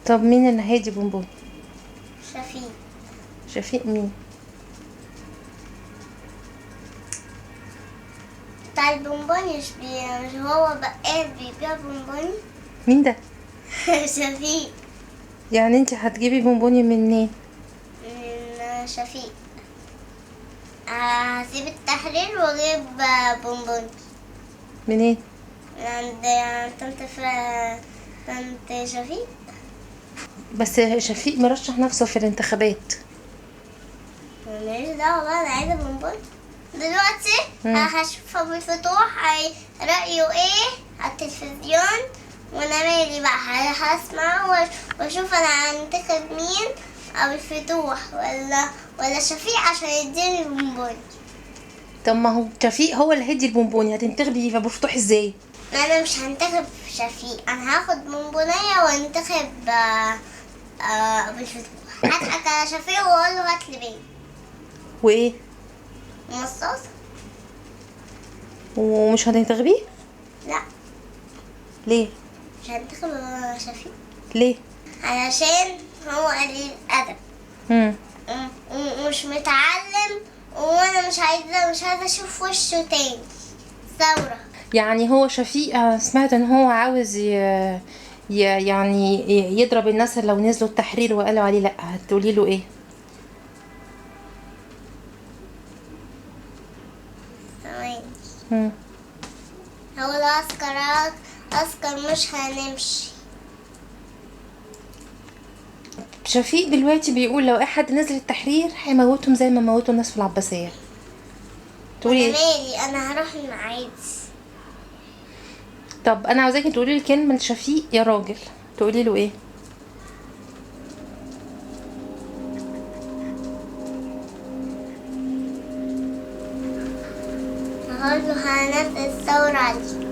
طب مين اللي هيدي بونبون؟ شفيق. شفيق مين؟ بتاع البونبوني. مش هو بقال بيبيع بونبوني؟ مين ده؟ شفيق. يعني انت هتجيبي بونبوني منين؟ من شفيق. هسيب التحرير واجيب بونبوني. منين؟ من عند طنط شفيق. بس شفيق مرشح نفسه في الانتخابات. ماليش دعوة بقى، انا عايزة بونبوني دلوقتي. هشوف ابو الفتوح رأيه ايه على التلفزيون، وانا مالي بقى، هسمع واشوف انا هنتخب مين، ابو الفتوح ولا شفيق عشان يديني البونبوني. طب ما هو شفيق هو اللي هيدي البونبوني، هتنتخبي ابو الفتوح ازاي؟ ما انا مش هنتخب شفيق، انا هاخد بونبونية وانتخب ابو الفتوح. هضحك على شفيق واقول له هات لي بيه. وايه؟ مصاصة. ومش هتنتخبيه؟ لا. ليه؟ مش هنتخب شفيق. ليه؟ علشان هو قليل ادب. ومش متعلم، وانا مش عايزه اشوف وشه تاني. ثورة. يعني هو شفيق سمعت ان هو عاوز يعني يضرب الناس لو نزلوا التحرير وقالوا عليه لا، هتقولي له ايه؟ ثواني. هو العسكر عسكر مش هنمشي. شفيق دلوقتي بيقول لو احد نزل التحرير هيموتهم زي ما موتوا الناس في العباسية. تقولي ايه؟ مالي، انا هروح المعادي. طب انا عاوزاكي تقولي لي كلمة لشفيق يا راجل، تقولي له ايه؟ هقول له هنفذ الثورة عليك.